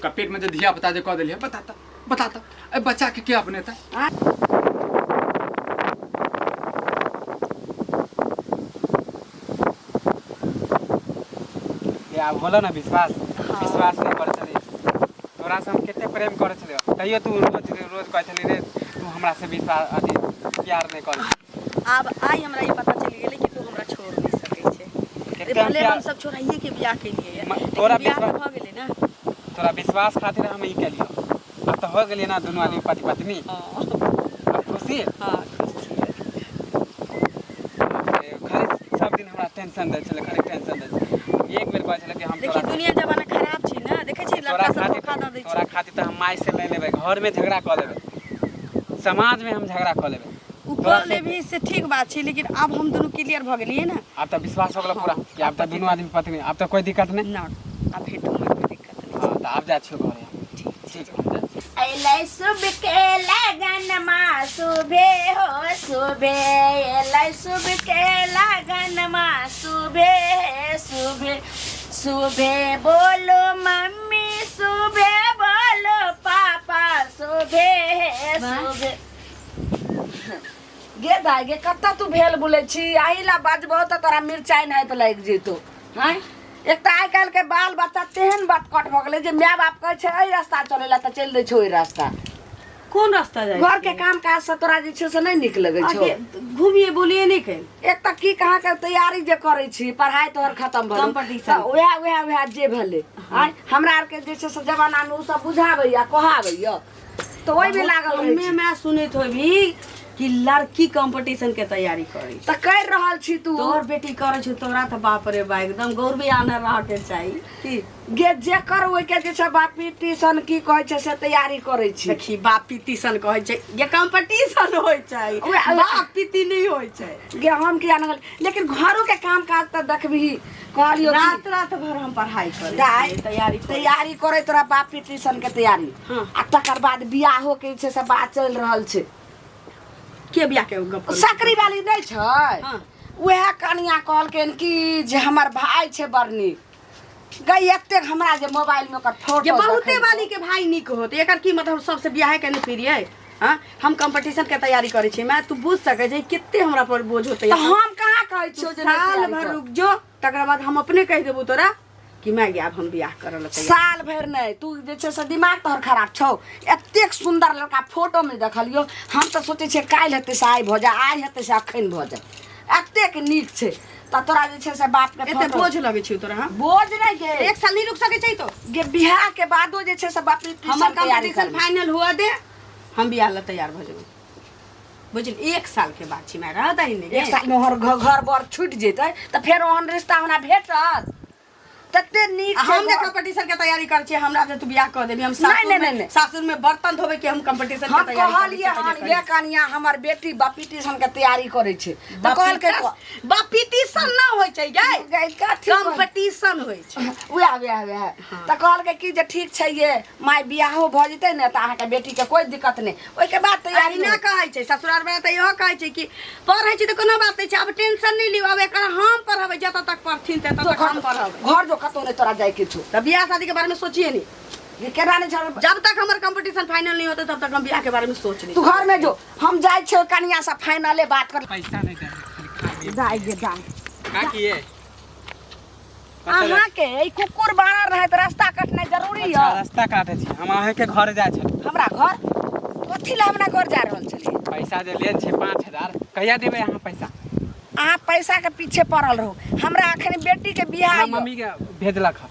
ओकरा पेट में जे धिया पुता जे कऽ देलियै, बता तऽ, बता तऽ, एहि बच्चा के के अपनेतै? ये आब होलो ना विश्वास? विश्वास नहीं करे छली तोरा से, हम कते प्रेम करे छलियो, तैयो तू रोज रोज कहै छली रे, तू हमरा से विश्वास अथी प्यार नहीं करे। आब आइ हमरा ई पता चलि गेलै कि तू हमरा छोड़ नहि सकै छै। कते हम भले हम प्यार सब छोड़ाइए के बियाह केलिए, तोरा बियाह तऽ विश्वास भऽ गेलै ने। तोरा विश्वास खातिर हम ई केलियो। अब तऽ हो गेलियै ना दुनू आदमी पति पत्नी। हाँ। अब खुशी? हाँ, खुश छियै। खाली सब दिन हमरा टेंशन दै छलै, खाली टेंशन दै छलै। एक बेर कहै छलै कि हम देखी, तोरा दुनिया जमाना खराब छै ने, देखै छी तोरा लड़का सब खातिर धोखा दऽ दै तोरा छै। खातिर तऽ हम माय से नहि लेबै, घरमे झगड़ा कऽ लेबै, समाजमे हम झगड़ा कऽ लेबै। ओ तोरा कऽ लेबही से ठीक बात छै, लेकिन आब हम दुनू क्लियर भऽ गेलियै ने। आब तऽ विश्वास हो गेल पूरा कि आब तऽ दुनू आदमी पत्नी, आब तऽ कोई दिक्कत नहि ना, आब भेटो मे कोइ दिक्कत नहि। हाँ, तऽ आब जाइ छियौ घरे। ठीक। ठीक, हम जाइ छियौ। अलै शुभ के लगन मा सुबे हो सुबे, अलै शुभ के लगन मा सुबे सुबे, सुबे बोलो मम्मी, सुबे बोलो पापा, सुबे सुबे। गे दाइ गे, कतऽ तू भेल बोलै छी? एहि ला बजबहो तऽ तोरा मिरचाइ नहि तऽ लागि जेतौ। हँ, एक तऽ आइ काल्हिके बाल बच्चा तेहन बटकट भऽ गेलै जे माय बाप कहै छै एहि रास्ता चलै ला तऽ चलि दै छै ओहि रास्ता। कोन रास्ता जाइ? घरके काम काज से तोरा जे छै से नहि नीक लगै छौ? घुमिए बोलिए नहि कहि। एक तऽ की कहाँ के तैयारी जे करै छी, पढ़ाइ तोहर खतम भऽ Competition। तऽ उएह उएह उएह जे भेलै। आँय, हमरा आरके जे छै से जमानामे ओ सब बुझाबैया कहबैया तऽ ओहिमे लागल रहै हम्मे छी। मैं सुनैत होबी कि लड़की कंपटीशन के तैयारी करै छै। तऽ करि रहल छी तू। तोहर बेटी करै छौ, तोरा तऽ बाप रे बा एकदम गौरवे आनर रह के चाही की। गे, जेकर ओहिके जे छै बापी टीशन की कहै छै से तैयारी करै छी। देखी, बाप पिती सन कहै छै ये, कंपटीशन होइ छै, बाप पिती नहि होइ छै। गे, हम किया नहि कहलियै, लेकिन घरोके काम काज तऽ देखबही, कहलियौ कि रात रात भर हम पढ़ाई करै दाइ, छियै, तैयारी करै। तैयारी करै तोरा बाप पिटी के तैयारी। हाँ। आ तकर बाद बियाहो के जे छै से बात चलि रहल छै। के बियाह के गप करै? सकरी वाली नहि छै? हाँ। उएह कनिया कहलखिन कि जे हमर भाय छै बड़ नीक। गई, एतेक हमरा जे मोबाइल में ओकर फोटो जे बहुते देखै। वाली के भाई नीक होत, एकर की मतलब? सबसे बियाहे के नहि फिरियै? हाँ, हम कंपटीशन के तैयारी करै छी मैं, तू बुझ सकै छै कते हमरा पर बोझ होतै। तऽ हम कहाँ कहै छियौ जे नहि साल तैयारी भर कर। रुक जो, तकर बाद हम अपने कहि देबू तोरा कि मैं आब हम बियाह करऽ लए तैयार। साल भरि नहि, तू जे छै से दिमाग तोहर खराब छौ। एतेक सुन्दर लड़का फोटोमे देखलियौ, हम तऽ सोचै छियै काल्हि हेतै से आइ भऽ जाय, आइ हेतै से अखन भऽ जाय, एतेक नीक छै। तऽ तोरा जे छै से बापके एते फोटो बोझ लगै छै तोरा? हाँ, बोझ नहि गे। एक साल नहीं रुक सकै छै तो? गे, बियाह के बादो जे छै से बाप हमर तैयारी कंपटीशन करबै। फाइनल हुआ दे, हम बियाह लए तैयार भऽ जेबै, बुझली? एक साल के बाद छी मैं, रह दही ने। एक साल में हर घर घर बर छूटि जेतै तऽ फेर ओहन रिश्ता हमरा भेटत? तते नीक आ छै हम जे घर। कंपटीशन के तैयारी करै छियै, हमरा जे तू बियाह कऽ देबी, हम नहि, सासुर नहि, में नहि। सासुर में बर्तन धोबै के हम कंपटीशन के हम तैयारी करै कहलियै छियै? हन, ये कनिया, हमर बेटी बपीटिशन के तैयारी करै छै, तऽ कहलकै बपीटिशन ना होइ छै गे। गै, कथी कहै? कंपटीशन होइ छै। उएह उएह उएह। तऽ कहलकै कि जे ठीक छै ये माय, बियाहो भऽ जेतै ने तऽ अहाँके बेटीके कोइ दिक्कत नहि, ओहिके बाद तैयारी अहिना होत। कहै छै ससुराल वाला तऽ इहो कहै छै कि पढ़ै छी तऽ कोनो बात नहि छै, आब टेंशन नहि लियौ, आब एकरा हम पढ़बै, जतऽ तक पढ़थिन ततऽ जो तक हम घर पढ़बै। घर जो, कतहु नहि तोरा जाइके छौ। तऽ बियाह शादी के बारे में सोचिए नहीं। ये केना नहि छोड़बै? जब तक हमर कंपटीशन फाइनल नहीं होते तब तक हम बियाह के बारे में सोच नहीं। तू घर में जो, हम जाइ छियै कनिया से फाइनले बात कर। पैसा नहीं दे, खाली खा लिए। दाइ गे दाइ। का किए? कतऽ जाइ? अहाँके ई कुकुर बानर रहै तऽ रास्ता कटनाइ जरूरी अच्छा, यऽ? रास्ता काटे छी हम, अहाँके घर जाइ छली। हमरा घर कथी लए? हमरा घर जा रहल छलियै? पैसा जे लेल छै 5000, कहिया देबै अहाँ पैसा? अहाँ पैसा के पीछे पड़ल रहू, हमरा अखन बेटी के बियाह हमरा यऽ। मम्मी के भेजलक हँ।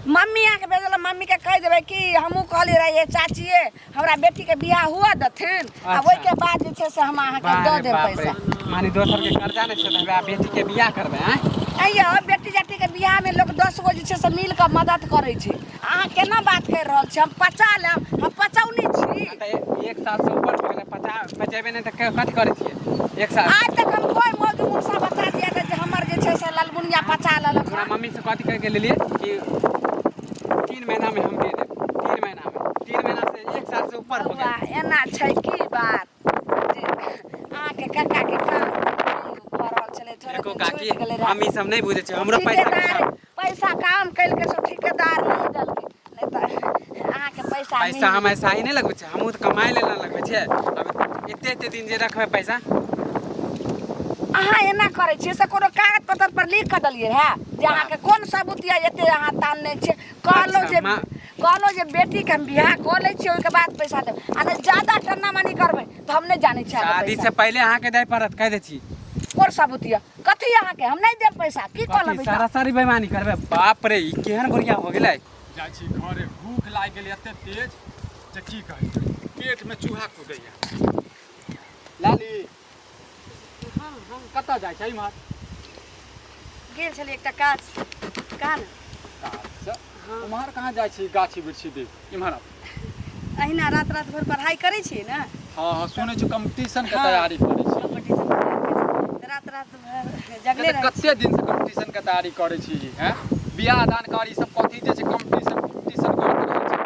मम्मी अहाँके भेजल? मम्मी के कहि देबै कि हमहूँ कहलियै रहियै चाचिए, हमरा बेटी के बियाह हुअ देथिन आ अच्छा। ओहिके बाद जे छै से हम अहाँके बाह दऽ रे देब बाप रे। पैसा। माने दोसर के कर्जा नहि छै तऽ बेटी के बियाह करबै आँय? अइयो, बेटी जाटी के बियाह में लोग 10 गो जे छै से मिल कऽ मदद करै छै। अहाँ केना बात करि रहल छी? हम पचा लेब, हम पचौनी छी। तऽ एक साल से ऊपर भऽ गेलै, पचा पचेबै नहि तऽ कथी करै छियै एक साल? आज तक हम कोइ मौगी मुर्सा बता दिया जे हमर जे छै से ललमुनिया पचा लेलक। हमरा मम्मी से कथी कहि के लेलियै कि 3 महीना में हम दे देब, 3 महीना में। 3 महीना से एक साल से ऊपर हो बौआ, गेल। एना छै की बात जे अहाँके काका के काम भऽ रहल छलै, थोड़े देखो दिन काकी, छुटि गेलै रहए। हम ई सब नहि बुझै छियै, हमरो पैसा के ठिकेदार काम पैसा काम करिके सब ठिकेदार नहि देलकै, नहि तऽ पैसा पैसा हम ऐसा ही नहीं लगबै छै, हमहूँ तऽ कमाइ लेल ने लगबै छियै। अब एते एते दिन जे रखबै पैसा। अहाँ एना करै छियै से कोनो कागज पत्तर पर लिख कऽ देलियै है जे अहाँके कोन सबूत यऽ एते अहाँ तानने छियै? कहलहुँ जे अच्छा, माँ- कहलहुँ जे बेटीके हम बियाह कऽ लै छियै, ओहिके बाद पैसा देब, आ नहि ज्यादा टन्ना मानी करबै तऽ हम नहि जानै छियै अहाँके शादी पैसा। से पहिले अहाँके दै पड़त, कहि दै छी। कोन सबूत यऽ कथी अहाँके? हम नहि देब पैसा। की कऽ कथी लेबै? सारा सारी बेईमानी करबै? बाप रे, ई केहन बुढ़िया हो गेलै। जाइ छी घरे, भूख लागि गेल एते तेज जे की कही, पेटमे चूहा कूदैया। लाली, कतऽ जाइ छै इम्हर? गेल छलियै एकटा काज कहा ने। काजसँ उम्हर कहाँ जाइ छी? गाछी बिरछी देख, इम्हर आब। अहिना रात रात भरि पढ़ाइ करै छियै ने। हँ हँ, सुनै छी कम्पटिशनके हाँ। तैयारी करै छी। कॉम्पिटिशन के तैयारी करै छियै। तऽ रात रात भरि जगले रहै। कते दिनसँ कम्पटिशनके तैयारी करै छी हैं? बियाह दान कर, ई सब कथी जे छै कम्पटिशन कम्पटिशन करैत रहै छै।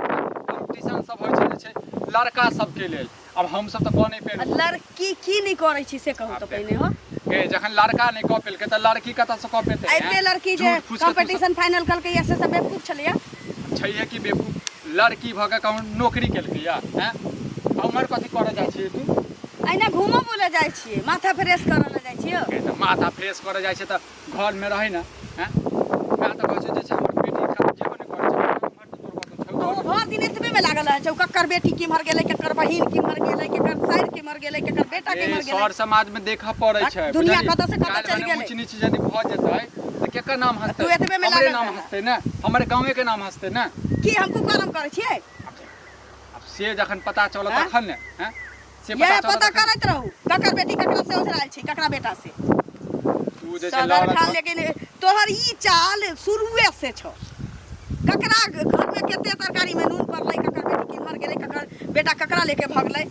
कम्पटिशन सब होइ छै जे छै लड़का सबके लेल, आब हमसब तऽ कऽ नहि आ पेलहुँ। लड़की की नहि करै छी से कहू तऽ पहिने हो। गे, जखन लड़का नहि कऽ पेलकै तऽ लड़की कतऽसँ कऽ पेतै? एते हैं? लड़की जे झूठ फूस के तू सब कॉम्पिटिशन फाइनल केलकै या से सब बेवकूफ छलैया? छैहे कि बेवकूफ? लड़की भऽ कऽ कहूँ नौकरी केलकै या हैं? आ उम्हर कथी करऽ जाइ छियै तू? अहिना घूमऽ बुलऽ जाइ छियै, माथा फ्रेश करऽ लए जाइ छियै। गे, तऽ माथा फ्रेश करऽ जाइ छै तऽ घरमे रहै ने हैं? माय तऽ कहै छै जे छै हमर बेटी कतऽ जेबो नहि करै छै, उम्हर तऽ तोर कतऽ छौ। ओ भरि दिन एतबे में लागल रहै छै, ओ ककर बेटी केम्हर गेलै, केकर बहिन केम्हर गेलै, केकर साइर केम्हर गेलै, केकर बेटा ए, केम्हर गेलै। सर समाज में देखऽ पड़ै छै। दुनिया बुझलिही? कतऽ से कतऽ काल्हि चलि भने गेलै। ऊँच नीच यदि भऽ जेतै तऽ केकर नाम हँसतै? तू एतबे में हमरे लागल नाम रहऽ। हँसतै ने, हमर गाँवे के नाम हँसतै ने। की हम कुकर्म करै छियै? आब से जखन पता चलत आँय? तखन ने हैं? से यह पता चलत पता तखन। करैत रहू ककर बेटी ककरा से ओझरायल छै, ककरा बेटा से। तू जे छै सदर लड़त खान, लेकिन तोहर ई चाल शुरुए से छौ। ककरा घर में कते तरकारी में नून पड़लै, ककर बेटी केम्हर गेलै, ककर बेटा ककरा लेके भगलै।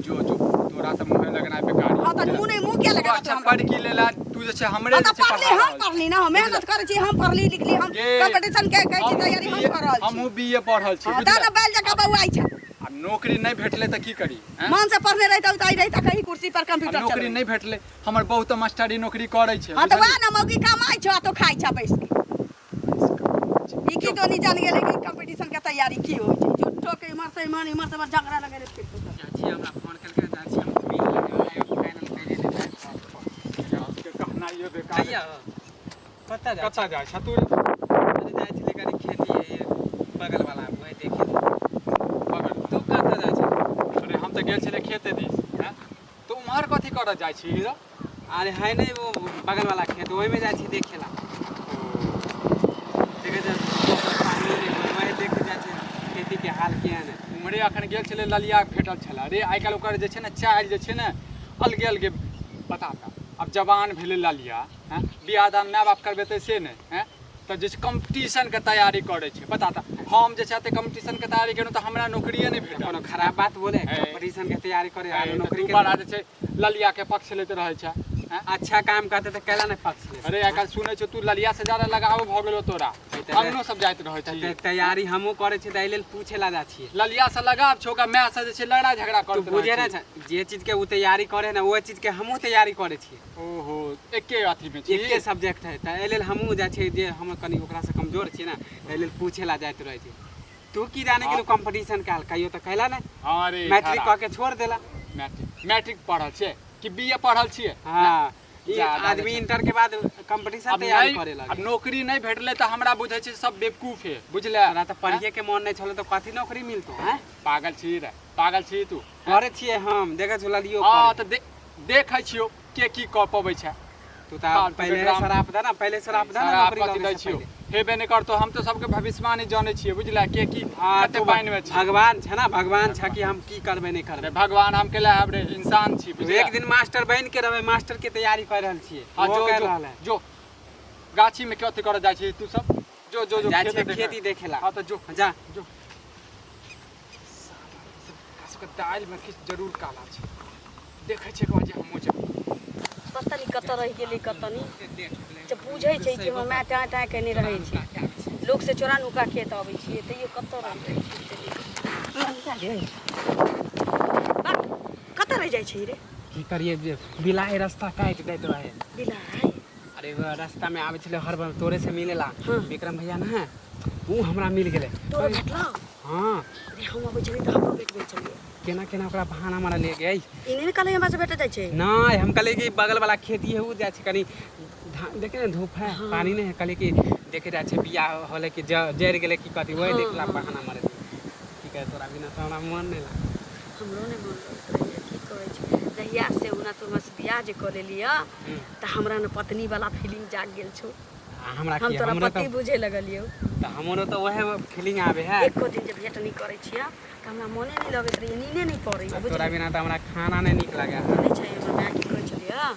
जो जो, तोरा से मुँहे लगनाइ बेकार। हाँ तऽ मुँह नहि, मुँह किया तू लगेबा तू अच्छा हमरा? पढ़ की लेला तू जे छै हमरे हाँ जे तऽ छै पढ़ली पढ़ा हम रहल छी। पढ़ली ना, हम मेहनत करै छी, हम पढ़ली लिखली, हम गे, कंपटीशन के कहै छी तैयारी हम कऽ रहल छी। हमहूँ बी ए पढ़ल छी। हाँ तऽ बुझले? ने बैल जकाँ बौआइ छै। आ नौकरी नहि भेटलै तऽ की करी हैं? मन से पढ़ने रहितौ तऽ आइ रहिता कहीं कुर्सी पर आ कंप्यूटर नौकरी चलबैत। नहि भेटलै, हमर बहुत मास्टरी नौकरी करै छै। हाँ तऽ बुझलिही? वएह ने मौगी कमाइ छौ आ तो खाइ छौ बैस के। ई की तो नहीं जान गेलै कि कंपटीशन के तैयारी की होइ छै। झूठो के इम्हर से इम्हर, इम्हर से इम्हर झगड़ा लगेने फिर। चाची हमरा फोन केलकै, चाची हम मिल लेबै, फाइनल करि लेबै। के कहनाइयो बेकार। कहिया कतऽ जाइ? कतऽ जाइ छ तू? अरे जाइ छलै कनि खेती है बगल वाला, वही देखे। बगल तू कतऽ जाइ छै? अरे हम तऽ गेल छलियै खेते दिस हैं, तऽ उम्हर कथी करऽ जाइ छी रे? अरे है नहीं वो बगल वाला खेत, ओहिमे जाइ छी देखेला। देखे जाइ पानी नहि होइ, वही देखे जाइ छै खेती के हाल केहन है। उम्हरे अखन गेल छलै, ललिया भेटल छलै रे। आइ काल्हि ओकर जे छै ने चालि जे छै ने अलगे अलगे। बता तऽ, आब जवान भेलै ललिया हैं, बियाह दान माय बाप करबेतै से नहि हैं, तऽ जे छै कम्पटिशनके तैयारी करै छै। बता तऽ, हम जे छै एते कम्पटिशनके तैयारी केलहुँ तऽ हमरा नौकरिए नहि भेटल। कोनो खराब बात बोले? है। कंपटीशन के तैयारी करे है, आरो तऽ नौकरी तू के बड़ा जे छै ललिया के पक्ष लैत रहै छै हैं? अच्छा काम करते तऽ कैला नहि पक्ष ले? अरे आइ काल्हि सुनै छियौ तू ललिया से ज्यादा लगाव भऽ गेलो तोरा। तऽ अंगनो सब जाइत रहै तऽ छी। तैयारी हमहूँ करै छी तऽ एहि लेल पूछे ला जाइ छियै। ललिया से लगाव छौ, ओकरा माय से जे छै लड़ाइ झगड़ा तू करैत बुझे रहै नहि छी। छै, जे चीज के ओ तैयारी करे ने ओहि चीज के हमहूँ तैयारी करै छियै। ओहो, एके अथी मे छी। एके सब्जेक्ट है, तऽ एहि लेल हमहूँ जाइ छियै जे हम कनि ओकरासँ कमजोर छियै ने, एहि लेल पूछे ला जाइत रहै छी। तू की जाने गेलू कंपटीशन के हाल? कहियो तऽ कैला नहि। हाँ रे। मैट्रिक कऽ के छोड़ देला। मैट्रिक, मैट्रिक पढ़ल छियै कि बी ए पढ़ल छियै? हाँ, ई ज्यादा आदमी जे छै। इंटर के बाद कंपटीशन आब तैयारी नहि करे आब लगे। नौकरी नहि भेटलै तऽ हमरा बुझै छै सब बेवकूफ है, बुझले? तोरा तऽ पढ़िए के मन नहि छलो तऽ कथी नौकरी मिलतो हैं? पागल छी रे, पागल छी तू। करे छियै हम, देखै छौ ललियो हाँ करे। तऽ देखै छियौ के की कऽ पबै छै। तू तऽ फालतू के पहिले ड्रामा। शराब दे ना, पहिले शराब दे ना। शराब नौकरी कथी लगे दै से छियौ? पहिले। हेबे नहि करतौ। हम तऽ सबके भविष्यवाणी जानै छियै, बुझले? के की हाँ कते तू पानि मे छै। भगवान छै ना, भगवान छै कि हम की करबै नहि अरे करबै। भगवान हम केला आब रे, इंसान छी, तू बुझले? एक दिन मास्टर बनि के रहबै, मास्टर के तैयारी कर रहल छियै। हाँ ओहो जो कर जो रहल है। जो गाछी में कथी करऽ जाइ छी तू सब? जो जो जो जाइ खेत छियै देखै। खेती देखेला। हाँ तऽ जो। जा। जो, सबके दालि में किछु जरूर काला छै। देखै छियै एक बार जे हमहूँ जेबै। पता नहि कतऽ रहि गेलै, कतऽ नहि। तऽ बुझै छै कि हमर माय टाँय टाँय केने रहै छै, लोक से चोरा नुका खेत अबै छियै, तैयो कतऽ रहि जाइ छै? कतऽ रहि जाइ छै रे? की करिए जे बिलाइ रास्ता काटि दैत रहे। बिलाइ? अरे एगो रास्ता में आबै छलै हर बार तोरे से मिलेला। हाँ। विक्रम भैया ना है, ऊ हमरा मिल गेलै। तोरा भेटलौ? हाँ। अरे हम अबै छलियै तऽ हमरो भेट गेल छलियै। केना केना ओकरा बहाना मारलियै गे? ई नहि ने कहलै हमरा से भेट जाइ छै। नहि, हम कहलियै कि बगल वाला खेती है, ओ जाइ छै कनि धान देखे ने, धूप है, पानी नहीं है, कहलियै कि देखे जाइ छै बिया होलै कि जरि गेलै कि कथी, वही देखला बहाना मारलियै। की कहै, तोरा बिना तऽ हमरा मन नहि लागै। हमरो नहि मन लगैत रहैए। की कहै छै, जहिया से ओना तू हमरा से बियाह जे कऽ लेलियै तऽ हमरा ने पत्नी वाला फीलिंग जाग गेल छौ। आ हमरा हम की तोरा हमरो पति तऽ बुझे लगलियौ। तऽ हमरो तऽ वएह फीलिंग आबै है। एको दिन जे भेंट नहि करै छियै तऽ हमरा मोने नहि लगैत रहैए, नीने नहि पड़ैए। तोरा बुझलियै बिना तऽ हमरा खाना नहि नीक लागै है। नहि छै, हमर माय की कहै छलियै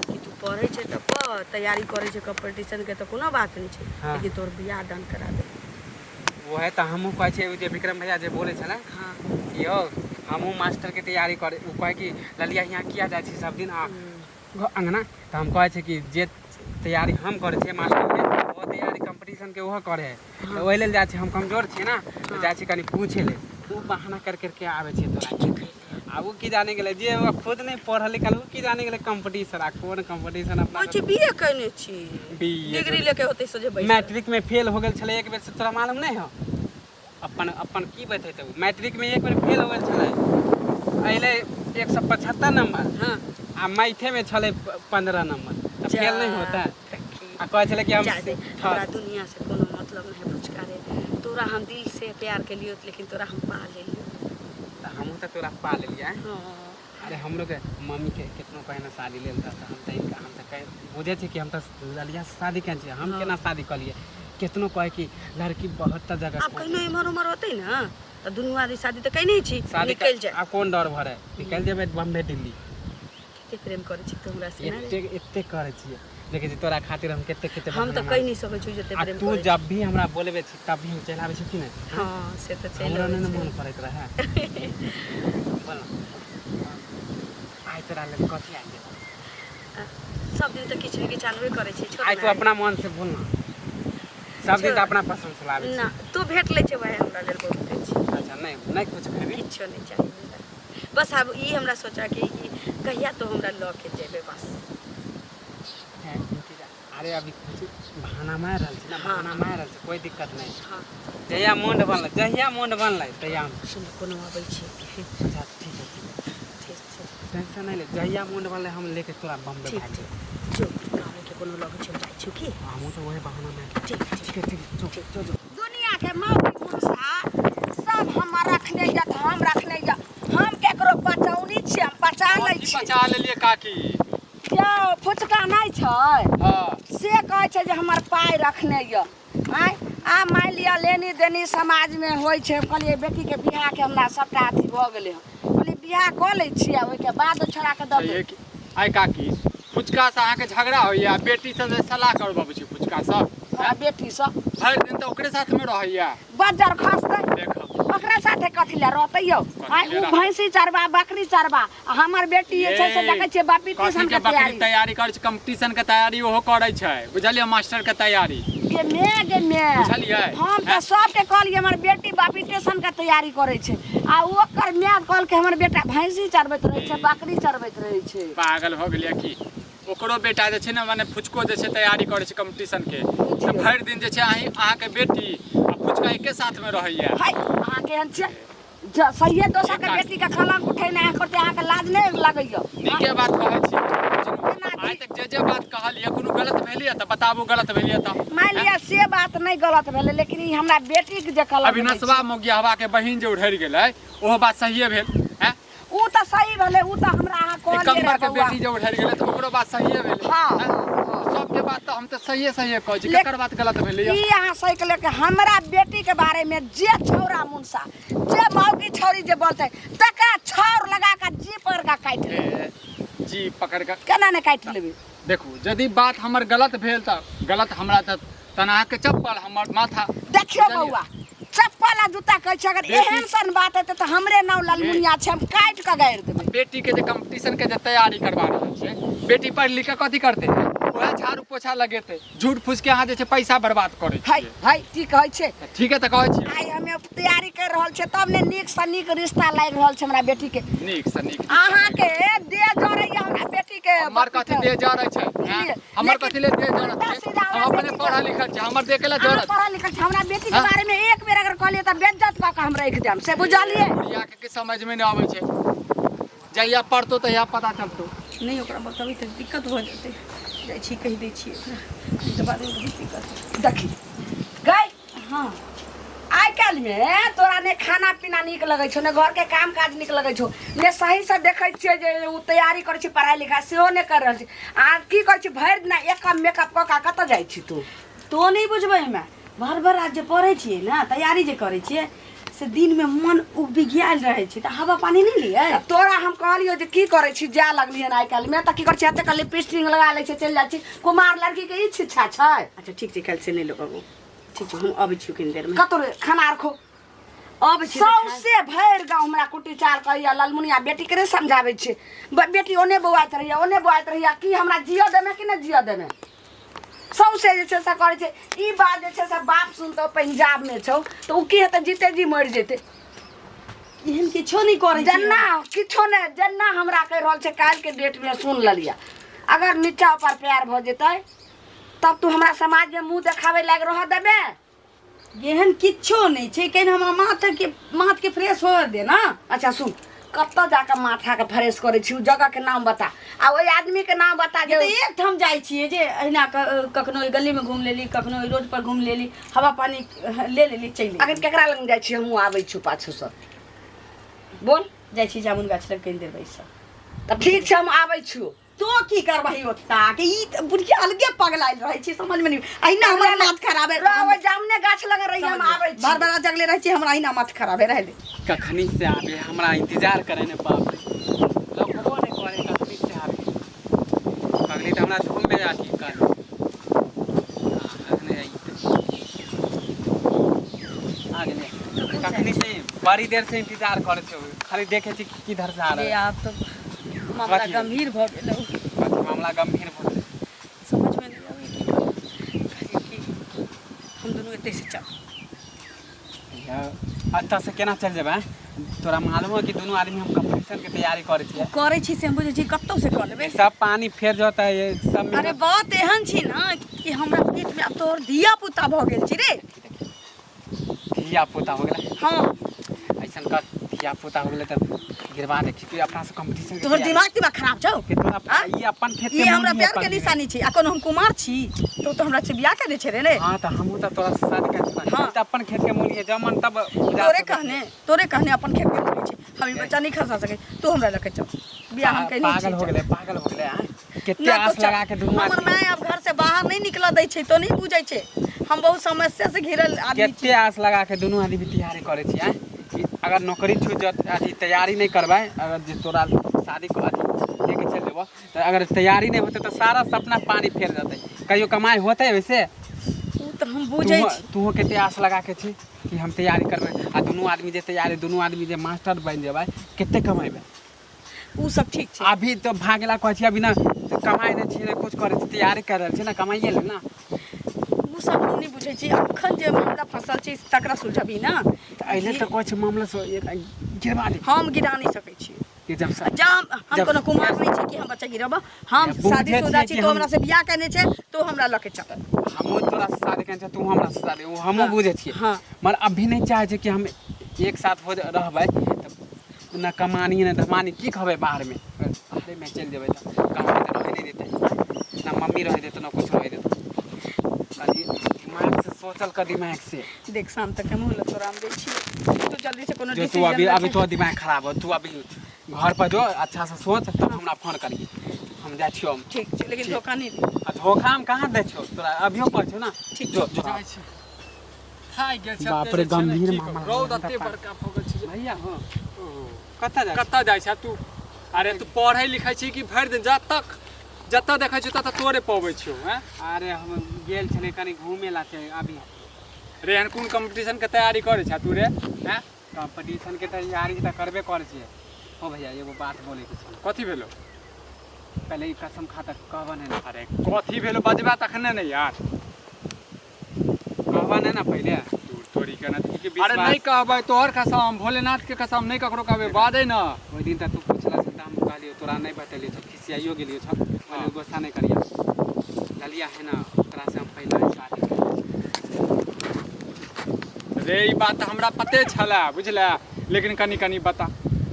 कि तू पढ़ै छै तऽ पढ़, तैयारी करै छै कॉम्पिटिशनके तऽ कोनो बात नहि छै, हाँ। लेकिन तोहर बियाह दान करा दे। वएह तऽ हमहूँ कहै छियै, ओ जे विक्रम भैया जे बोलै छलै हाँ कि यौ हमहूँ मास्टरके तैयारी करै, ओ कहै कि ललिया हियाँ किया जाइ छी सब दिन आ अङ्गना, तऽ हम कहै छियै कि जे तैयारी हम करै छियै मास्टरके, ओ तैयारी कम्पटिशनके ओहो करै हइ, तऽ ओहि लेल जाइ छियै। हम कमजोर छियै ने, तऽ जाइ छियै कनि पूछै लेल, ओ बहाना कर करके आबै छियै तोरा। आ ओ की जाने गेलै, जे ओ खुद नहि पढ़ल लिखल, ओ की जाने गेलै कम्पटिशन आ कोन कम्पटिशन अपना। कहै छै बी ए केने छी, BA degree लेके होतै सोझे बैसल। मैट्रिक में फेल हो गेल छलै एक बेर से, तोरा मालूम नहि हो? अपन अपन की बतेतै, ओ मैट्रिक में एक बेर फेल हो गेल छलै, अयलै 175 नंबर। हाँ आ मैथे में छलै 15 नंबर, तऽ फेल नहि होता? आ कहै छलै कि हम जा दे, हमरा दुनिया से कोनो मतलब नहीं है फुचका रे। तोरा हम दिल से प्यार के लियो, लेकिन तोरा हम पा लेलियो। तऽ हमहूँ तऽ तोरा पा लेलियै। हाँ। अरे हमरो के मम्मी के कितनो कहे ना शादी लेल, तऽ हम तऽ हम तऽ कहे बुझै छी कि हम तऽ ललिया से शादी केने छियै, हम केना शादी कऽ लियै? केतनो कहे कि लड़की बहुत जगह आब कहिनो इम्हर उम्हर होतै ने तऽ दुनू आदमी शादी तऽ कैने छी, शादी निकलि जाए। आब कोन डर भरे, निकलि जेबै बम्बे दिल्ली। कते प्रेम करै छी तू हमरा से ने रे? एते एते करै छियै, देखै छी तोरा खातिर हम कते कते हम तऽ बहाना कहि नहि सकै छी जते मारै। आ प्रेम तू करै छी। जब भी हमरा बोलबे छी तब भी हम चलि आबै छी कि नहि? हाँ, से तऽ चलि हमरो अबै नहि ने छै। मन करैत रहै। बोल ने, आइ तोरा लेल कथी आनि देबौ? सब दिन तऽ किछु ने किछु आनबे करै छी, छोड़ आइ तू ने। अपना मन से बोल ना, सब दिन तऽ छोड़। अपना पसंद से लाबै ना, छी। तू भेट लै छै वएह हमरा लेल बहुत अछि। अच्छा, नहि नहि कुछ खैबी? किछो नहि चाही हमरा। बस आब ई हमरा सोचऽ के कि कहिया तू हमरा लऽ के जेबै बस। है, अरे अभी कुछ बहाना मारि रहल छी ना। हाँ। बहाना मारि रहल छी, कोई दिक्कत नहि। हाँ। जहिया मोन बनलै, जहिया मोन बनलै तहिया हम सुन, कोनो अबै छै। अच्छा, ठीक है, ठीक है। ठीक छै। टेंशन नहि ले, जहिया मोन बनलै हम लेके तोरा बम्बे ठीक भागि ठीक जेबै। जो गाँवके कोनो लग छै, हम जाइ छी की। हमहूँ तऽ वही बहाना मारि। ठीक ठीक। ठीक है, ठीक है, जो जो जो। दुनिया के मौगी मुनसा सब हमर रखने यऽ तऽ हम रखने यऽ, हम केकरो बचौनी छियै, हम बचा लै की छी। बचा लेलियै काकी? यौ फुचका नहि छै? हाँ। से कहै छै जे हमर पाइ रखने यऽ। आँय, आब मानि लिअ लेनी देनी समाजमे होइ छै। हम कहलियै बेटीके बियाहके हमरा सभटा अथी भऽ गेलै हँ, कहलियै बियाह कऽ लै छियै आ ओहिके बाद ओहि छोड़ाके देबै। सहिए कि आइ काकी, फुचका से अहाँके झगड़ा होइया, बेटी से जे सलाह करबाबै छी फुचका सब? हमरा बेटीसँ भरि दिन तऽ ओकरे साथमे रहैया। बज्जर खसतै। देखब। ओकरा साथे कथी लए रहतै यौ? आँय, कथी लए ओ रहतै? भैंसी चरबा बकरी चरबा आ हमर बेटी जे छै से देखै छियै बापी कथी ट्यूशन के के बकरी तैयारी तैयारी करै छै? कंपटीशन के तैयारी ओहो करै छै, बुझलियै? मास्टर के तैयारी। गे मे गे मे। बुझलियै? हम तऽ हैं? सबके कहलियै हमर बेटी बापी ट्यूशन के तैयारी करै छै, आ ओकर माय कहलकै हमर बेटा भैंसी चरबैत रहै छै, बकरी चरबैत रहै छै। पागल भऽ गेलियै की? ओकरो बेटा जे छै ने, मने फुचको जे छै, तैयारी करै छै कंपटीशन के, तऽ भरि दिन जे छै अहीं अहाँके बेटी आ फुचका एके साथमे रहैया। हाय, अहाँ केहन छियै? सहिए दोसरके बेटीके कलंक उठेने अहाँ करतै, अहाँके लाज नहि लगैया? नीके बात कहै छी। आइ तक जे जे बात कहलियै कोनो गलत भेलियै तऽ बताबू, गलत भेलियै तऽ। मानि लिअ से बात नहि गलत भेलै, लेकिन ई हमरा बेटीके जे कलंक दै छै। अभिनसवा मोगियाहवा के बहिन जे उधरि गेलै, ओहो बात सहिए भेल हैं? उ तऽ सही भेलै, उ तऽ हमरा अहाँ कहलियै एकम्बर रहए के बौआ। बेटी जे उधरि गेलै तऽ ओकरो बात सहिए भेलै। हाँ, हैं? सबके बात तऽ हम तऽ सहिए सहिए कहै छी। लेकिन केकर बात गलत भेलै? ई अहाँ सही कहलियै कि हमरा बेटीके बारेमे जे छौड़ा मुनसा जे मौगी छौड़ी जे बोलतै तकरा छाउर लगा कऽ जी पकड़ कऽ काटि लेबै। जी पकड़ कऽ केना नहि काटि लेबै? देखू, यदि बात हमर गलत भेल तऽ गलत हमरा, तऽ तहन अहाँके चप्पल हमर माथा। देखियौ बुझलियै? बौआ, चप्पल आ जूता कहै छै, अगर बेटी- एहन सन बात हेतै तऽ हमरे नाम ललमुनिया छै, हम काटि कऽ गाड़ि देबै। बेटी के जे कंपटीशन के जे तैयारी करवा रहल छै, बेटी पढ़ि लिख कऽ कथी करतै? वएह झाड़ू पोछा लगेतै। झूठ फूस के अहाँ जे छै पैसा बर्बाद करै है छियै। है, की कहै छै? ठीक है, तऽ कहै छी। आइ हमे तैयारी कर रहल रहल छै तब ने नीक सँ नीक रिश्ता लागि रहल छै हमरा बेटी के। नीक सँ नीक। अहाँके देह जरैया हमरा बेटी के। हमर कथी देह जरै छै? बुझलियै? हमर लेकिन कथी ले देह जरै उल्टा छै? सीधा हम हमरा अपने बेटी के- पढ़ल लिखल छी, हमर देह के ले अहाँ जरत? पढ़ल लिखल छी, हमरा बेटी के हाँ? बारे में एक बेर अगर कहलियै तऽ बेइज्जत कऽ के हम राखि देब, से बुझलियै? बुढ़िया के समझ में नहि आबै छै, जहिया पढ़तो तहिया पता चलतो। नहि, ओकरा बतेबै तऽ दिक्कत भऽ जेतै। जाइ छी, कहि दै छियै ओकरा, नहि तऽ बादमे बहुत दिक्कत हेतै। देखी गई। हँ। आइ काल्हिमे तोरा ने खाना पीना नीक लगै छौ, ने घरके काम काज नीक लगै छौ, ने सहीसँ देखै छियै जे ओ तैयारी करै छै पढ़ाइ लिखाइ, सेहो नहि करि रहल छै। आ की करै छी भरि दिना एक मेकअप कऽ कऽ कतऽ जाइ छी तू? तो नहि बुझबै हमे। भर भर रात जे पढ़ै छियै ने, तैयारी जे करै छियै, से दिनमे मन उबिगियायल रहै छै, तऽ हवा पानी नहि लियै। तऽ तोरा हम कहलियौ जे की करै छी, जाय लगलिहन आइ काल्हिमे तऽ की करै छी, एतेक लिपस्टिक लगा लै छै, चलि जाइ छी। कुमार लड़कीके ई शिक्षा छै? अच्छा ठीक छै, काल्हि से नहि लगाबू। ठीक छै, हम अबै छी कनि देरमे। कतौ रे खाना आर खो। अबै छी तऽ खाय- सौंसे भरि गाँव हमरा कुट्टी चाल कहैया, ललमुनिया बेटीके नहि समझाबै छै, बेटी ओने बौआइत रहैया, ओने बौआइत रहैया, की हमरा जियऽ देमे कि नहि जियऽ देमे? सौंसे जे छै से करै छै। ई बात जे छै से बाप सुनतौ, पंजाबमे छौ तऽ ओ की हेतै? जीते जी मरि जेतै। एहन किछो नहि करै छी। जेना किछो नहि, जेना हमरा कहि रहल छै, काल्हिके डेटमे सुन लेलियै, अगर नीचा ऊपर प्यार भऽ जेतै तब तू हमरा समाजमे मुँह देखाबै लायक रह देबे? एहन किछो नहि छै। कनि हमरा माथके माथके फ्रेश होअ दे ने। अच्छा सुन, कतऽ जाकऽ माथाके फ्रेश करै छी? ओ जगहके नाम बता आ ओहि आदमीके नाम बता जे। तऽ एक ठाम जाइ छियै जे अहिना कखनो ओहि गलीमे घुमि लेली, कखनो ओहि रोड पर घुमि लेली, हवा पानी ले लेली, चलि एली। अखन केकरा लग जाइ छी? हमहूँ आबै छी पाछूसँ, बोल। जाइ छी जामुन गाछ लग कनि देर बैसऽ। तऽ ठीक छै, हम आबै छी। तो की करबही ओत्ता के? ई तऽ बुढ़िया अलगे पगलायल रहै छै, समझमे नहि अहिना हमर माथ खराब है। रह, ओहि जामुने गाछ लग रही, हम आबै छी। बार बार जगले रहै छी, हमरा अहिना माथ खराब है, रहै दे। कखनी से आबे, हमरा इंतजार करे ने, बाप रे, लगबो नहीं करे। कखनी से आबे, कखनी तऽ हमरा धूम में अथी कर अखने अइते। आ गेलै। कखनी से बड़ी देर से इंतजार करे छौ, खाली देखे छी कि किधर से आ रहा है। आब तऽ मामला कथी? गंभीर भऽ गेल। कथी मामला गंभीर भऽ गेलै? समझमे नहि आबै की करू। कहलियै कि हम दुनू एतै से चल। एतऽ से केना चलि जेबै? तोरा मालूम हो कि दुनू आदमी हम कंपटीशन के तैयारी करै छियै। करै छी से हम बुझै छी, कतौ से कऽ लेबै। सब पानी फेर जतै ये सब अरे मेहनत। बात एहन छी ने कि हमरा पेटमे आब तोहर धिया पुता भऽ गेल छी रे। धिया पुता हो गेलै? हँ। ऐसन कर, धिया पुता हो गेलै तऽ गिरवा दे कि अपना से कंपटीशन के तोहर तैयारी- दिमाग तिमाग खराब छौ? कि तोरा आँ? ई अपन खेत ई के हमरा मूली प्यार के अपन निशानी छी आ कोनो हम कुमार छी तो तो हमरा से बियाह केने छै रे ने। हाँ, तऽ हमहूँ तऽ तोरा से शादी कर हाँ। हाँ, तऽ अपन खेत के मूली है, जब मन तब उपजा तोरे सकै छी। कहने अपन खेत के मूली छै, हम ई बच्चा नहीं खसा सकै। तू हमरा लके चल, बियाह हम कहीं पागल हो गेलै, पागल हो गेलै। आँ? कते ना तो आस चल। लगा के दुनू हमर आदमी माय आब घर से बाहर नहीं निकल दै छै, तो नहीं बुझै छै। हम बहुत समस्या से घिरल आदमी छी। कते आस लगा के दुनू आदमी तैयारी करै छी। आँय, कि अगर नौकरी छूट जात, अथी तैयारी नहि करबै, अगर जे तोरा शादी अथी लेके चलि जेबो तऽ अगर तैयारी नहि होतै तऽ सारा सपना पानी फेर जेतै। कहियो कमाइ होतै वैसे? उ तऽ हम बुझै छी। तूहो कते आस लगा के छी कि हम तैयारी करबै आ दुनू आदमी जे तैयारी, दुनू आदमी जे मास्टर बनि जेबै, कते कमेबै? उ सब ठीक छै। अभी तऽ भागेला कहै छी, अभी ना तऽ कमाइ नहि छी, ने कुछ करै छी, तैयारी कर रहल छी ने, कमाइए ले ना। उ सब हम नहि बुझै छी। अखन जे मामला फसल छै तकरा सुलझबी ना। तऽ एहिले तऽ कहै छी मामला से एक गिरवा दे। हम गिरा नहि सकै छी। कि जब जा हम जब- कोनो कुमार नहि छी कि हम बच्चा गिरब। हम बुझै शादीशुदा छियै छी कि तो हम- हमरा से बियाह केने छै तो हमरा लऽ के चल। हमहूँ तोरा से शादी केने छियै, तू हमरा से शादी, ओ हमहूँ बुझै छियै। हाँ। मगर अभी नहि चाहै छै कि हम एक साथ हो रहबै तऽ न कमानी न धमानी, की कहबै? बाहरमे बाहरेमे चलि जेबै तऽ कमाइ तऽ रहै नहि देतै न, मम्मी रहै देतै न, कुछ रहै देतै। कनि दिमाग से सोचल कर, दिमाग से। देख, शाम तक हम तोरा हम दै छियै, तू जल्दी से कोनो जो तू डिसीजन अभी लऽ अभी के- तोहर दिमाग खराब हो। तू अभी घर पर जो, अच्छा से सोच, तब हमरा फोन करिहे। हम जाइ छियौ हम। ठीक छै, लेकिन ठीक। धोखा नहि दे। आ धोखा हम कहाँ दै छियौ तोरा? अभियो कहै छियौ ना। ठीक। जो जो। जाइ छी, थाकि गेल छै। बाप एते रे, जे छै ने, गंभीर की मामला कहू, रौद है, एते तऽ बड़का भऽ गेल छै जे- भैया हो, कतऽ जाइ छी? कतऽ जाइ छै तू? अरे तू पढ़ै लिखै छी कि भरि दिन जतऽ जतऽ देखै छियौ ततऽ तोरे पबै छियौ? हैं? अरे हम गेल छलियै कनि घूमे ला छै अभी। रे, एहन कोन कंपटीशन के तैयारी करै छै तू रे? हैं? कंपटीशन के तैयारी तऽ करबे करै छियै। हो भैया, एगो बात बोले के छै। कथी भेलो? पहले ई कसम खा तऽ कहबऽ नहि ने। अरे कथी भेलो, बजबा तखने ने यार। कहबऽ नहि ने पहिले। तू छोरी के ना तऽ की अरे विश्वास नहीं कहबै तोहर कसम भोलेनाथ के कसम नहीं ककरो कहबै बाजै ना ओहि दिन तऽ तू पूछला छल तऽ हम कहलियो तोरा नहि बतेलियो छल खिसियाइयो गेलियो छल कहलियो गुस्सा नहि करियो ललिया है ना ओकरा से हम पहिले शादी करै छी। रे ई बात तऽ हमरा पते छलै बुझले लेकिन कनि कनि बता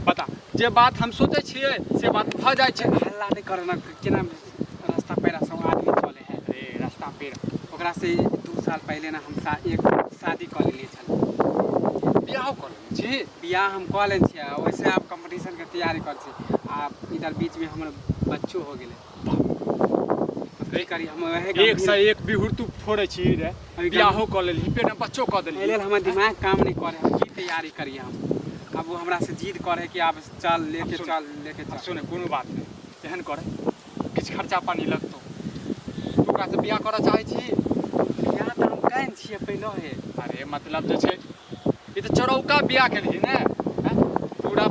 बता जे बात हम सोचै छियै से बात भऽ जाइ छै हल्ला नहि कर ना केना रास्ता पेरा सब आदमी चले है रे रास्ता पेड़ ओकरा से 2 साल पहिले ना हम एक शादी कऽ लेलियै छल बियाहो कऽ लेने छी बियाह हम कऽ लेने छियै आ वैसे आब कम्पटिशनके तैयारी करै छी आ इधर बीचमे हमर बच्चो हो गेलै की करी हम वएह एक से एक बिहुर तू फोड़ै छी रे अभी बियाहो कऽ लेलही पेट में बच्चो कऽ एहि देलही लेल हमर दिमाग काम नहि करे हम की तैयारी करियै हम आब वो हमरा से जिद करे कि आब चल लेके सुन। चल लेके आब चल सुन कोनो बात नहि एहन करे किछु खर्चा पानी लगतौ तू ओकरा से बियाह करऽ चाहै छी बियाह तऽ हम केने छियै पहिले हे अरे मतलब जे छै ई तऽ चोरौका बियाह केलही ने हैं? पूरा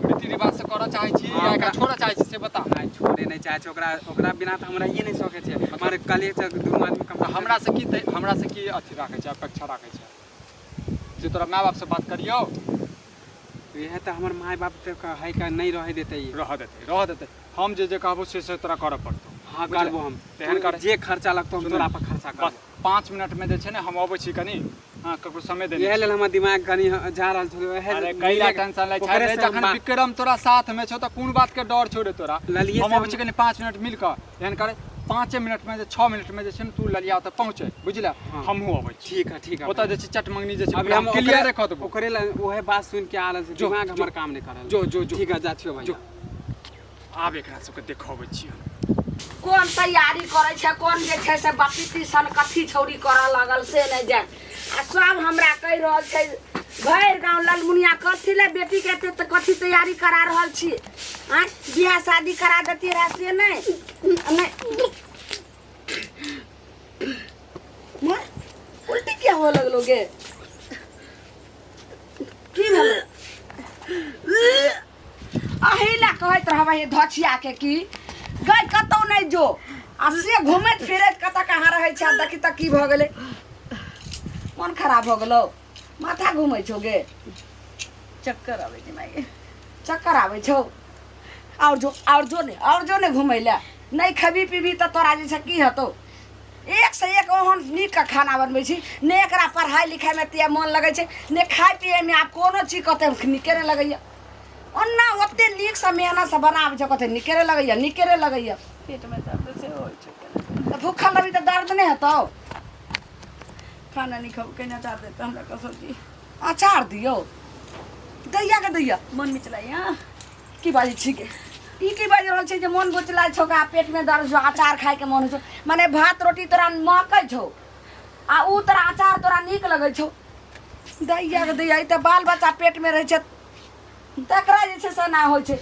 रीति रिवाज से करऽ चाहै छी हाँ, या एकरा ओकरा- छोड़ऽ चाहै छी से बता नहि छोड़े नहि चाहै छै ओकरा ओकरा बिना तऽ हम रहिए नहि सकै छियै हमारे कले से दुनू आदमी कम तऽ हमरा से की हमरा से की अथी राखै छै अपेक्षा राखै छै जे तोरा माय बाप से बात करियौ इएह तऽ हमर माय बाप तऽ कहै के नहि रहै देतै ई। रहऽ देतै रहऽ देतै हम जे जे कहबो से से तोरा करऽ पड़तौ हाँ बुझले? करबो हम तेहन कर जे खर्चा लगतौ हम सुनू तोरा ने, पर खर्चा बस करबो 5 मिनट में जे छै ने हम अबै छी कनि हाँ ककरो समय देने इएह लेल हमर दिमाग कनि जा रहल छलै उएह अरे कैला टेंशन लै छै ओकरे रे से हम जखन विक्रम तोरा साथ में छौ तऽ कोन बात के डर छौ रे तोरा ललिये हम से अबै छी कनि 5 मिनट मिल कऽ एहन करे 5 मिनट में जे 6 मिनट में जे छै ने तू ललिया ओतऽ पहुँचे बुझले हाँ। हमहूँ अबै छी ठीक है ठीक है ओतऽ जे छै चट मंगनी जे छै अभी पूरा हम क्लियर कऽ देबो ओकरे लए उएह बात सुनि के आ रहल छै जो, दिमाग जो। हमर काम नहि करल जो जो जो ठीक है जा छियो जो। भैया आब एकरा सबके देखबै छी हम कोन तैयारी करै छै कोन जे छै से बपीती सन कथी छौरी करऽ लगल से नहि जान आ सब हमरा कहि रहल छै भरि गाँव ललमुनिया कथी ले बेटीके एते तऽ कथी तैयारी करा रहल छी आँय बियाह शादी करा देती रहए से नहि नहि माँ, उल्टी किया हुए लगलो गे की भेलै अही लए कहैत रहबै धछिया के की गई कतौ नहि जो आ से घुमैत फिरैत कतऽ कहाँ रहै छै आ देखी तऽ की भऽ गेलै मन खराब भऽ गेलौ माथा घुमै छौ गे चक्कर आबै छै माय चक्कर आबै छौ आओर जो आओर जो ने आओर जो ने घुमै लए नहि खेबी पीबी तऽ तोरा जे छै की हेतौ एक से एक ओहन नीक खाना बनबै छी ने एकरा पढ़ाइ लिखाइमे एते मन लगै छै ने खाइ पियैमे आब कोनो चीज कते नीके नहि लगैए ओना ओते नीकसँ मेहनतसँ बनाबै छै कते नीके नहि लगैए नीके नहि लगैए पेटमे दर्द सेहो होइ छै तऽ भूखल रहबी तऽ दर्द नहि हेतौ खाना नहि खाउ केना अचार देतै हमरा कसम जी अचार दियौ दैया के दैया मन मिचलाइ हँ की बाजै छी गे ई की बाजि रहल छै जे मन बुचलाइ छौ आ पेटमे दर्द छौ अचार खायके मन होइ छौ माने भात रोटी तोरा महकै छौ आ ऊ तोरा अचार तोरा नीक लगै छौ दैया के दैया ई तऽ बाल बच्चा पेटमे रहै छै तकरा जे छै से एना होइ छै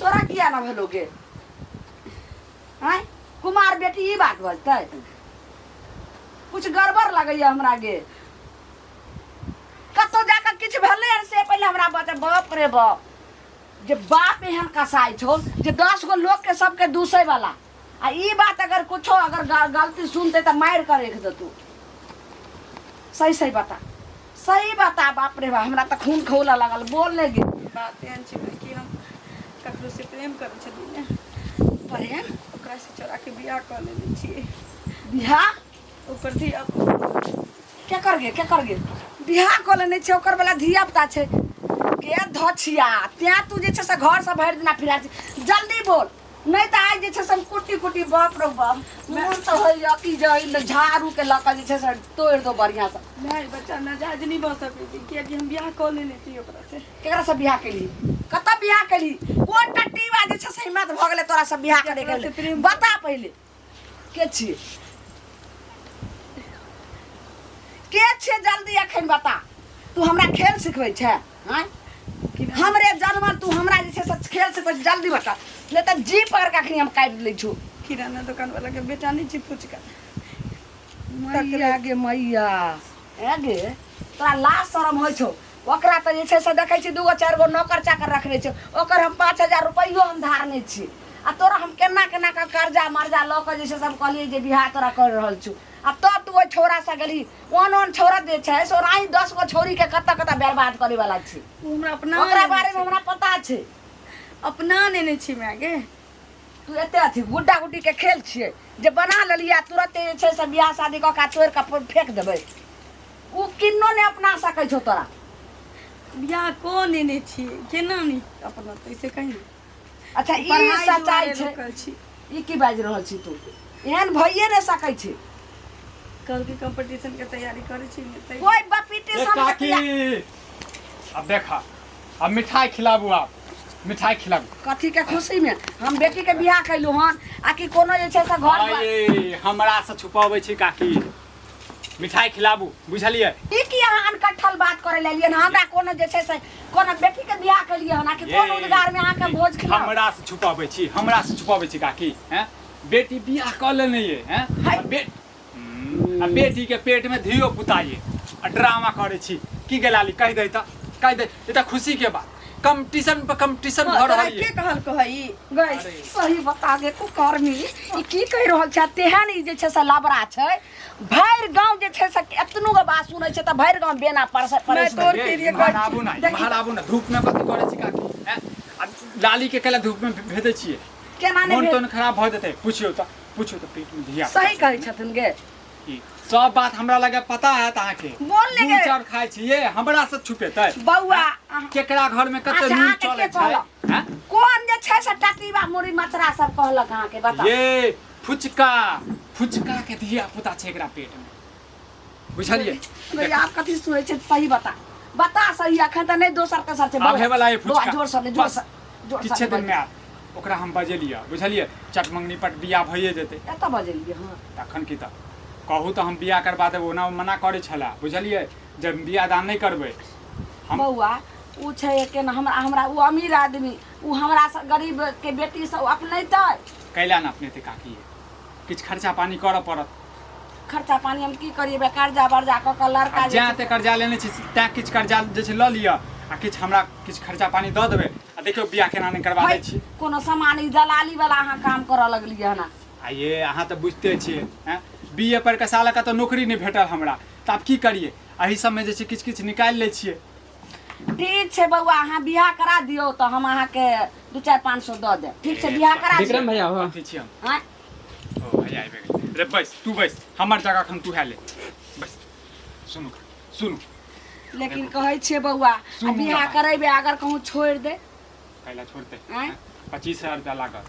तोरा किया ना भेलौ गे आँय कुमार बेटी ई बात बजतै कुछ गड़बड़ लगैया हमरा गे कतौ जाकऽ किछु भेलै हन से पहिले हमरा बता बाप रे बाप जे बाप एहन कसाई छौ जे 10 गो लोकके सबके दूसै वाला आ ई बात अगर कुछो अगर गलती सुनते तऽ मारि कऽ राखि देतू सही सही बता सही बता बाप रे बाप हमरा तऽ खून खौलऽ लागल बोल नहि गे बात एहन छै ने कि हम ककरो से प्रेम करै छलियै ने प्रेम ओकरा से चोरा के बियाह कऽ लेने छियै बियाह ओकर धिया के कर गे के कर गे बियाह कऽ लेने छै ओकर वाला धिया पुता छै के धछिया तें तू जे छै से घर से भरि दिना फिरा छी जल्दी बोल नहि तऽ आइ जे छै से हम कुटी कुटी बाप रे बाप मोन तऽ होइए कि जे एहिमे झाड़ू के लऽ कऽ जे छै से तोड़ि दो बढ़िआँ से भाय बच्चा नाजायज नहि भऽ सकै छै कियाकि हम बियाह कऽ लेने छियै ओकरा से केकरा से बियाह केलही कतऽ बियाह केलही कोन टट्टीवा जे छै से हिम्मत भऽ गेलै तोरा से बियाह करे के केकरा से प्रेम बता पहिले के छियै के छियै जल्दी एखन बता तू हमरा खेल सिखबै छै आँय हमरे जनमल तू हमरा जे छै से खेल सिखबै छै जल्दी बता नहि तऽ जी पकड़ के अखनी हम काटि लै छौ किराना दोकान वाला के बेटा नहि छै फुचका मैया गे मैया ए गे तोरा लाज शरम होइ छौ ओकरा तऽ जे छै से देखै छी दूगो चारि गो नौकर चाकर रखने छै ओकर हम 5000 रुपैयो हम धारने छी आ तोरा हम केना केना कऽ कर्जा मर्जा लऽ कऽ जे छै से हम कहलियै जे बियाह तोरा करि रहल छौ आ आ तब तू ओहि छौड़ा से गेलही। ओहन ओहन छौड़ा जे छै से ओनाही 10 गो छौड़ी के कतऽ कतऽ बर्बाद करे वाला छै। ओ हमरा अपना ओकरा लेने बारे में छै। हमरा पता छै। अपना नेने छी माय गे। तू एते अथी गुड्डा गुड्डी के खेल छियै जे बना लेलियै आ तुरते जे छै से बियाह शादी कऽ के तोड़ि कऽ फेंक देबै। ओ किन्नो नहि अपना सकै छौ तोरा। बियाह कऽ नेने छी, केना नहि अपनतै से कही ने। अच्छा ई पढ़ाइ सच्चाई दुआरे छै। रुकल छी। ई की बाजि रहल छी तू? एहन भइए नहि सकै छै। कहलकै कंपटीशन के तैयारी करै छी ने तै। कोई ए बपीटिशन के काकी तैयारी। अब देखा, अब मिठाई खिलाबू, आप मिठाई खिलाबू। कथी के खुशी में हम बेटी के बियाह कैलू हन आ कि कोनो जे छै से घर दुआर- अरे हमरा से छुपाबै छी काकी, मिठाई खिलाबू, बुझलियै? ई की अहाँ अनकट्ठल बात करे लेलियै हन? हमरा कोनो जे छै से कोनो बेटी के बियाह केलियै हन आ कि कोन ये, उद्गार में अहाँके भोज खिलाउ? हमरा से छुपाबै छी, हमरा से छुपाबै छी काकी। हैं, बेटी बियाह कऽ लेने ये। हैं, है। आ आ बेटी के पेट में धियो पुता ये आ ड्रामा करे छी की गेलाली? कहि दे तऽ, कहि दे। ई तऽ खुशी के बात, कंपटीशन पर कंपटीशन भऽ तोरा रहल के ये। कहलको है ई? गई सही बता दे कुकर्मी, ई की कहि रहल छै? तेहन ई जे छै से लबड़ा छै, भरि गाँव जे छै से एतनो गो बात सुनै छै तऽ भरि गाँव बेना परसे मैं परसि तोर ये, के लिए इम्हर कहै आबू ना, देखी। इम्हर आबू ना। धूप में कथी करै छी काकी? हैं, आ लाली के कैला धूप में भेजै छियै? केना नहि मोन भेज तोन खराब भऽ जेतै। पुछियौ तऽ, पुछियौ तऽ पेट में धिया सही कहै छथिन गे। ई सब बात हमरा लगे पता है अहाँके। बोल ले गुड़ गे। चाउर खाइ छियै, हमरा से छुपेतै? बौआ, केकरा घर में कते अच्छा, नून अहाँके चलै के छै? कहलक? हैं? कोन जे छै से टटीबा मुड़ी मचरा सब कहलक अहाँके? बता। ये फुचका, फुचका के धिया पुता छै एकरा पेट में, बुझलियै? गई, आप कथी सुनै छै? सही बता, बता सही। अखन तऽ नहि दोसर तेसर छै। आब हे वाला ये बौआ, फुचका। जोर से नहि, जोर बस, से, जोर से किछे नहि दिन में आब ओकरा हम बजेलियै, बुझलियै? चटमंगनी पर बियाह भइए जेतै। एतऽ बजेलियै? हँ। तखन की, तऽ कहू तऽ हम बियाह करबा देब। ओना ओ मना करै छलै, बुझलियै, जे बियाह दान नहि करबै हम। बौआ, ओ छै केना हमरा हमरा ओ अमीर आदमी, ओ हमरा से गरीब के बेटी से अपनेतै? कैला ने अपनेतै काकी? किछु खर्चा पानी करऽ पड़त। खर्चा पानी हम की करियै? कर्जा वर्जा कऽ कऽ लड़का आ जे जैं छै एते कर्जा लेने छी तैं किछु कर्जा जे छै लऽ लिअ आ किछु हमरा किछु खर्चा पानी दऽ देबै आ देखियौ बियाह केना नहि करबा दै है, छी। कोनो सामान ई दलाली वाला अहाँ काम करऽ लगलियै हन। आ ये अहाँ तऽ बुझिते छियै, हैं, बी ए पढ़ि कऽ साला कतौ नौकरी नहि भेटल हमरा, तऽ आब की करियै? एहि सबमे जे छै किछु किछु निकालि लै छियै। ठीक छै बौआ, अहाँ बियाह करा दियौ तऽ हम अहाँके 2-4-5 सौ दऽ देब। ठीक छै, बियाह करा दियौ। विक्रम भैया हो। अथी छी हम। आँय? ओ भैया आबि गेलै रे। बैस तू, बैस, हमर जगह एखन तू है ले, बैस। सुनू, सुनू। लेकिन कहै छियै बौआ, आ सुनू बियाह ना। करेबै, अगर कहूँ छोड़ि दे? कैला छोड़तै? आँय? 25,000 रुपया लागत,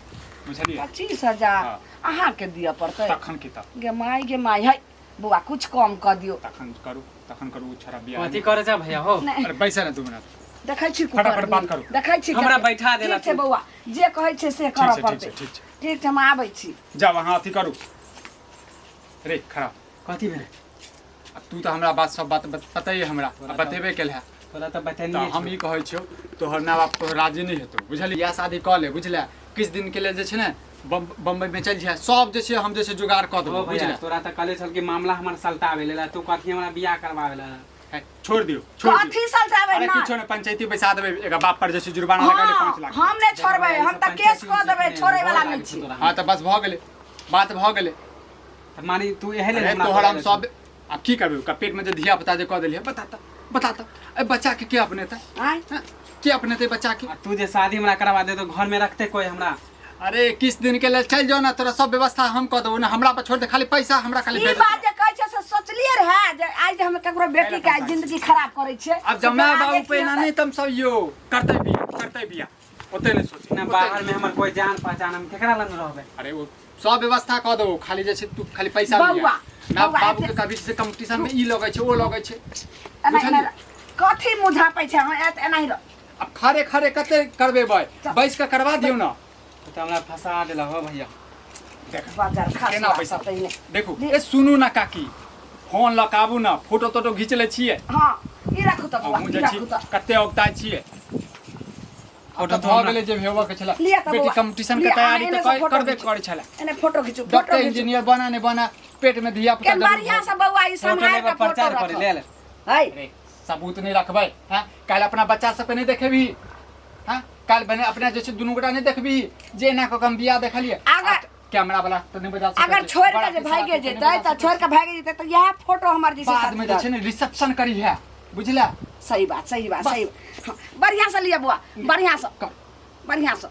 बुझलियै? 25,000? हँ। अहाँके दिअ पड़तै? तखन की तऽ। गे माय, गे माय, है बौआ, कुछ कम कऽ दियौ। तखन करू, तखन करू। ओ छोड़ा बियाह कथी करे छै भैया हो? नहि। अरे बैसा ने 2 मिनट। देखै छी फटाफट कुकर्मी। बात करू। देखै छी हमरा कते- बैठा देला ठीक छै तू। बौआ, जे कहै छै से ठीक करऽ छै, ठीक पड़तै। छै, ठीक छै। ठीक छै, हम आबै छी। जाउ अहाँ, अथी करू रे खराब। कथी भेलै? अब तू तऽ हमरा बात सब बात पता हमरा आ बतेबे केल है। तोरा तऽ तऽ बतेनिये हम ई कहै छियौ, तोहर माय बाप तोहर राजी नहि हेतौ, बुझलियै? बियाह शादी कऽ ले, बुझले? किछु दिन के लेल जे छै ने बम्बई में चलि जाए, सब जे छै हम जे छै जुगाड़ कऽ ओ देबौ, भैया, बुझले? तोरा तऽ कहले छल कि मामला हमर सलटावे लेल, तू कथी हमरा बियाह करबावे लेल? है, छोड़ दियौ, छोड़ दियौ। कथी सलटाबै? अरे ना किछो नहि, पंचायती बैसा देबै, एकर बाप पर जे छै जुर्माना लगा ले 5 हँ लाख। हम नहि छोड़बै, हम तऽ केस कऽ देबै, छोड़ै वाला नहि छी। हँ तऽ बस भऽ गेलै, बात भऽ गेलै। तऽ मानी तू एहे लेल अरे हमरा तोहर हम बोलेले सब आब की करबै? ओकरा पेट में जे धिया पुता जे कऽ देलियै, बता तऽ, बता तऽ, एहि बच्चा के के अपनेतै? आँय? हँ? के अपनेतै बच्चा के? आ तू जे शादी हमरा करवा दे तो घर में रखते कोई हमरा? अरे किछु दिन के लेल चलि जाओ ना, तोरा सब व्यवस्था हम कऽ देबौ ने। हमरा पर छोड़ दे, खाली पैसा हमरा खाली ई भेज बात दे। जे कहै छै से सोचलियै रहे जे आइ जे हम ककरो बेटी के आइ जिंदगी खराब करै छियै। आब जमाय बाबू पे एना नहि तम सब यो करतै बिया, करतै बिया, ओते नहि सोची। ना बाहर में हमर कोई जान पहचान, हम केकरा लग रहबै? अरे ओ सब व्यवस्था कऽ देबौ, खाली जे छै तू खाली पैसा बौआ, लिया ना। बौआ, बाबू के कभी से कंपटीशन में ई लगै छै, ओ लगै छै। एना एना बुझलियै? कथी मुझापै छै? हँ, एनाही रह। आब खड़े खड़े कते करबेबै? बैस कऽ करवा दियौ ना। तू तऽ हमरा फंसा देला हो भैया। देख बाजार केना खा पैसा पहिने। देखू ए, सुनू ना काकी, फोन लऽ कऽ आबू ना, फोटो तोटो घीच लै छियै। हँ, ई राखू तऽ बौआ, हमहूँ ई जाइ छी। राखू तऽ। कते औगताइ छियै। फोटो तऽ तो भऽ हमरा गेलै जे भेबऽ के छलै। लिअ तऽ बेटी बौआ, कंपटीशन के लिअ, अहाँ तैयारी एने तऽ से फोटो करबे घीचू। करै छलै। एने फोटो घीचू, फोटो डॉक्टर घीचू। इंजीनियर बना नहि बना, पेट में धिया पुता केन जरूर बढ़िया से बौआ, ई फोटो सम्हारि लेबै कऽ फोटो प्रचार करे रखो ले ले। है। अरे सबूत नहि रखबै? हैं, काल्हि अपना बच्चा सबके नहि देखेबही? हैं, काल्हि बने अपना जे छै दुनू गोटा नहि देखबही जे एना कऽ के हम बियाह देखलियै? अगर कैमरा वाला तऽ नहि बजा सकै अगर छै, छोड़ के जे बराती भागे सराती तऽ नहि जेतै बजा तऽ सकै छोड़ के भागे जेतै तऽ इएह फोटो हमर जे छै। छै बाद में जे छै ने रिसेप्शन करी है बुझला सही बात सही बात बस। सही बात। हाँ, बढ़िआँ से लिअ बौआ बढ़िआँ से कर बढ़िआँ से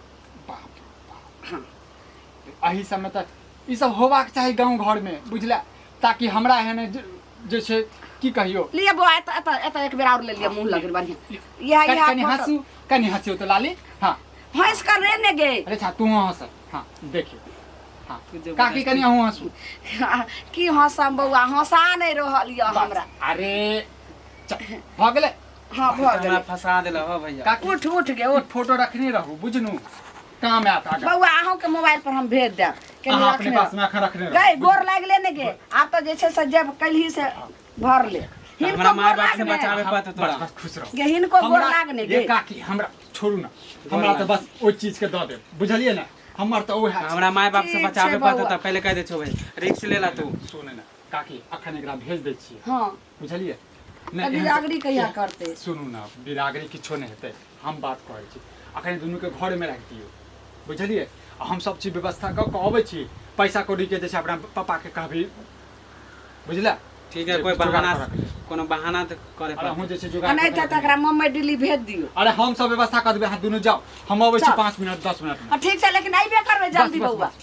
बाप रे बाप। हाँ एहि सबमे तऽ ई सब होबाक चाही गाँव घरमे बुझला ताकि हमरा एहन जे जे छै की कहियो लिअ बौआ एतऽ एतऽ एतऽ एक बेर आओर ले लिअ मुँह लग बढ़िआँ इएह कनि इएह कनि फोटो। हँसू कनि हँसियौ तऽ लाली हाँ हँसि कऽ रे ने गे अरे छा तू हँस हाँ देखियौ हाँ काकी कनि अहूँ हँसू की हँसम बौआ हँसा नहि रहल यऽ हमरा अरे चल, भऽ गेलै हाँ भऽ हमरा गेलै फंसा देलह हो भैया काकी उठ उठ गे उठ फोटो रखने रहू बुझनू काम आयत आगाँ बौआ अहूँके मोबाइल पर हम भेज देब कनि अहाँ अपने रखने पास में अखन रखने गई रहू गोर लागले ने गे आब तऽ जे छै से जब कलही से भर ले हिनको हमरा माय गोर बाप से लागने बचाबे पड़तौ बस तोरा बस खुश रहू गे हिनको गोर हमरा लागने ये गे काकी हमरा छोड़ू ना हमरा तऽ बस ओहि चीज के दऽ देब बुझलियै ने हमर तऽ ओएह छै। हमरा माय बाप से ठीक छै बचाबे पड़तौ बौआ। तऽ पहिले कहि दै छौ भाई रिक्स ले ला तू सुन ने काकी अखन एकरा भेज दै छियै हँ बुझलियै तऽ एहन- बिदागरी कहिया करतै सुनू ने बिदागरी किछो नहि हेतै हम बात कहै छी अखन दुनूके घरमे राखि दियौ बुझलियै आ हम सब चीज व्यवस्था कऽ कऽ अबै छी पैसा कौड़ीके जे छै अपना पपाके कहबी बुझले ठीक है जे कोई जोगाड़ बहाना करऽ के लेल। कोनो बहाना तऽ करे अरे अहूँ पड़तै जे छै आ जोगाड़ नहि कऽ तऽ के तकरा मम्मी दिल्ली भेज दियौ अरे हम सब व्यवस्था कऽ देबै अहाँ दुनू जाउ हम अबै छी चल। 5 मिनट 10 मिनटमे हँ, ठीक छै लेकिन अयबे करबै बस जल्दी बस बौआ बस।